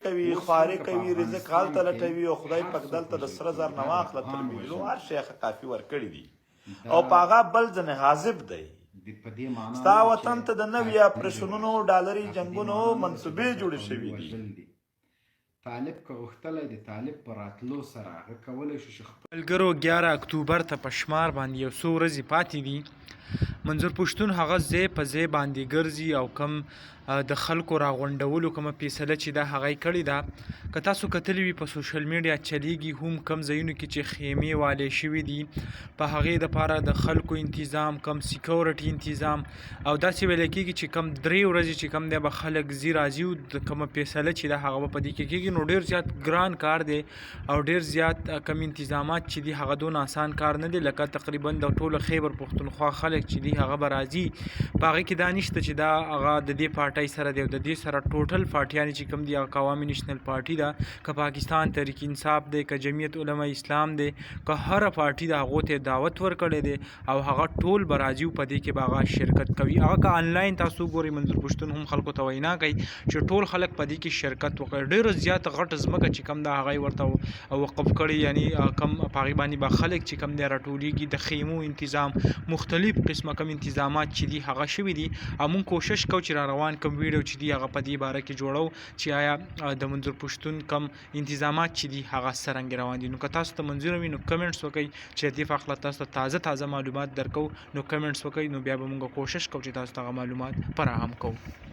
کوي، اوس هم خواري که په کوي، رزق افغانستان هلته کې لټوي او خدای هر پاک څوک دلته د وژل سره زر کېږي نه دا د واخله تر افغان بیلو وژل هر شی ښه کافي ورکړي دي دا او په هغه بل ځنې غاضب دی. د په دې معنا ستا نه ده چې وطن ته د نوي طالب دې اپرېشنونو، وژل ډالري دا په دې جنګونو معنا نه ده چې منصوبې دلته جوړې قومي شوې دي. وژل دي طالب که غوښتلی د طالب په راتلو سره هغه کولی شو چې خپل ملګرو 11 اکتوبر ته په شمار باندې یو څو ورځې پاتې دي. منظور پښتون هغه ځای په ځای باندې ګرځي او کم د خلکو راغونډولو کومه فیصله چې ده هغه یې کړې ده. که تاسو کتلی وي په سوشل میډیا چلیږي هم کم ځایونو کې چې خیمې والې شوي دي په هغې دپاره د خلکو انتظام، کم سیکورټي انتظام او داسې ویل کېږي چې کم درې ورځې چې کم دی به خلک ځي راځي او د کومه فیصله چې ده هغه به په دې کې کېږي. نو ډېر زیات ګران کار دی او ډېر زیات کم انتظامات چې دي هغه دونه اسان کار نه دی. لکه تقریبا د ټولو خیبر پښتونخوا خلک چې دي هغه به راځي، په هغې کې دا نشته چې دا هغه د دې پارټۍ سره دی او د دې سره ټوټل پارټیانې چې کوم دي هغه که عوامي نېشنل پارټي ده، که پاکستان تحریک انصاف دی، که جمعیت علما اسلام دی، که هره پارټي ده هغو ته دعوت ورکړی دی او هغه ټول به راځي او په دې کې به هغه شرکت کوي. هغه که انلاین تاسو وګورئ منظور پښتون هم خلکو ته وینا کوي چې ټول خلک په دې کې شرکت وکړي. ډېره زیاته غټه ځمکه چې کوم ده هغه یې ورته وقف کړې، یعنی کم په هغې باندې به خلک چې کوم دی راټولیږي. د خیمو انتظام، مختلف قسمه کوم انتظامات چې دي هغه شوي دي او موږ کوشش کوو چې را روان کوم ویډیو چې دي هغه په دې باره کې جوړو چې آیا د منظور پښتون کوم انتظامات چې دي هغه څرنګه روان دي. نو که تاسو ته منظور وي نو کمنټس وکړئ چې د دې په هکله تاسو ته تازه تازه معلومات درکو. نو کمنټس وکړئ، نو بیا به موږ کوشش کوو چې تاسو ته هغه معلومات فراهم کوو.